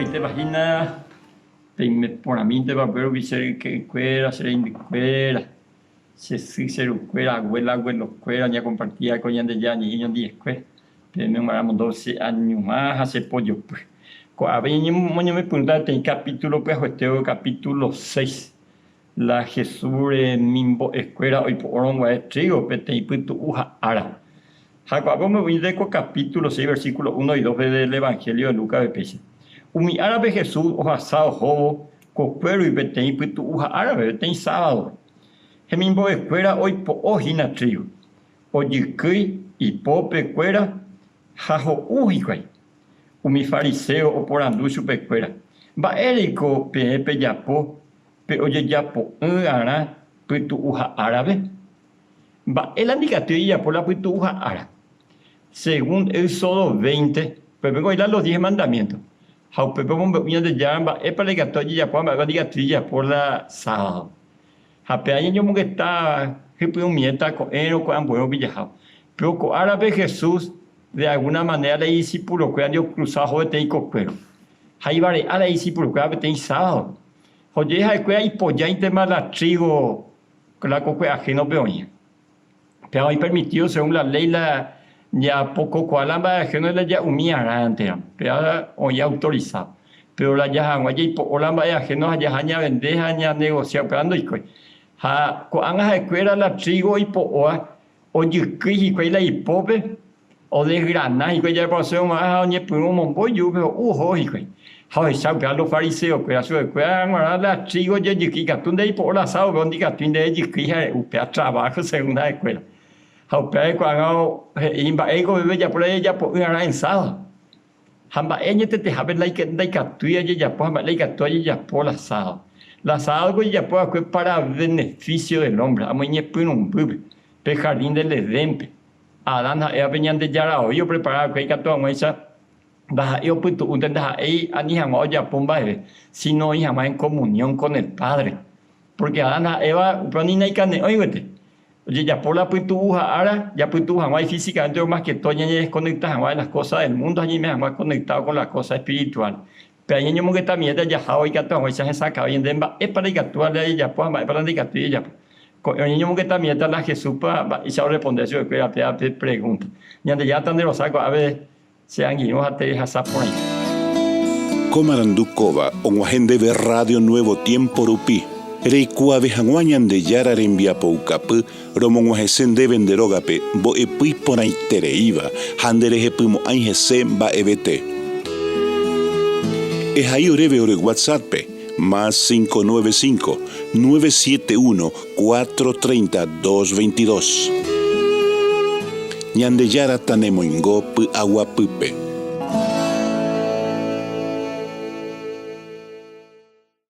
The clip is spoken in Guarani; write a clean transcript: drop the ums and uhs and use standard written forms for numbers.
Mba'eichaitépa hína peime porãmínteva upérupi che ryke'ykuéra, che reindykuéra, che sy, che rukuéra, abuela, abuelokuéra ñakomparti va'ekue Ñandejára ñe'ẽ ñondiekue, peẽme g̃uarã amondo che añuã ha che pojopy. Ko'ápe ñañemoñomepyrũta peteĩ capítulo pyahuetévo, capítulo seis, La Jesús remimbo'ekuéra oipo'órõ guare trígo peteĩ pytu'u ha ára. Ha ko'ápe ombo'e ko capítulo 6 versículo 1 y 2-pe del Evangelio de Lucas-pe péicha, Umi árape Jesús ohasa ohóvo kokuérui peteĩ pytu'u ha árape, peteĩ sábadope. Hemimbo'ekuéra oipo'o hína trígo, ojykýi ipópekuéra ha ho'u hikuái. Umi fariséo oporandu chupekuéra, Mba'éreiko peẽ pejapo pe ojejapo'ỹ arã pytu'uha árape? Mba'e la ndikatúi ojejapo la pytu'uha ára? Según Éxodo 20, upépe oĩ la los diez mandamientos, ha upépe omombe'u Ñandejára mba'épa la ikatu ojejapo ha mba'épa ndikatúi ojejapo la sábado. Ha péva ñañomongeta hypy'ũmiéta ko'ẽrõ ko ambuérõ pijahávo. Péro ko árape Jesús de alguna manera la idisipulokuéra okrusa oho peteĩ kokuéro. Ha ivare'a la idisipulokuéra peteĩ sábado. Ha oje'e ha'ekuéra ipojáintema la trígo la kokue ahénope oĩva. Péva oĩ permitido según la ley la japokokuaa la mba'e ahéno la ja'umi arãnteramo. Péva oĩ autorizado. Péro la jaha hag̃ua jaipo'o la mba'e ahéno ha jaha ñavende ha ñanegosia upéva ndoikói. Ha ko'ág̃a ha'ekuéra la trígo oipo'óva Ojykýi hikuái la ipópe, odesgrana hikuái jareparase og̃uahẽ ha oñepyrũ omombo ijurúpe ho'u oho hikuái. Ha ohecha upéva los fariseokuéra, chupekuéra g̃uarã la trígo ojejykýi ikatu nde ipo'o la sábadope ndikatúi nde rejykýi ha re'u upéva traváho según ha'ekuéra. Ha upévare ko'ág̃a he'i mba'éiko upépe pejapo la jajapo'ỹarã en sábado. Ha mba'e añetetehápe ndaikatúi ajejapo ha mba'e la ikatu ajejapo la sábado. La sábado-ko ojejapo va'ekue para beneficio del hombre, amo iñepyrũmbýpe, pe jardín del Edénpe. Adán ha Évape Ñandejára voi oprepara va'ekue ikatu hag̃uáicha ndaha'éi opytu'únte, ndaha'éi ani hag̃ua ojapo mba'eve, síno oĩ hag̃ua en comunión con el Padre. Pórke Adán ha Eva upéva ni naikane'õi gueteri. Ojejapo la pytu'u ha ára japytu'u hag̃ua ifísikamente o más ke todo ñañedeskonekta hag̃ua de las kósa del múndo ha ñaime hag̃ua konektado kon la kósa espirituál. Péva ñañomongetamiéta jahávo ikatu hag̃uáicha hesakãve ñande mba'épa la ikatúva la jajapo ha mba'épa la ndaikatúi jajapo. Ko'ẽrõ ñañomongetamiéta la Jesúspa mba'éicha orresponde chupekuéra péva pe pregúnta. Ñandejára tanderosa ko'ápe Che angirũ ha terehasa porãite. Ko marandu kóva og̃uahẽ ndéve Radio Nuevo Tiempo rupi. Reikuaave hag̃ua Ñandejára rembiapoukapy romog̃uahẽse ndéve nde rógape mbo'epy iporãitereíva ha nderehepymo'ãi hese mba'evete. Ehai oréve ore WhatsApp-pe, más 595, 971, 430, 222. Ñandejára tanemoingo py'aguapýpe.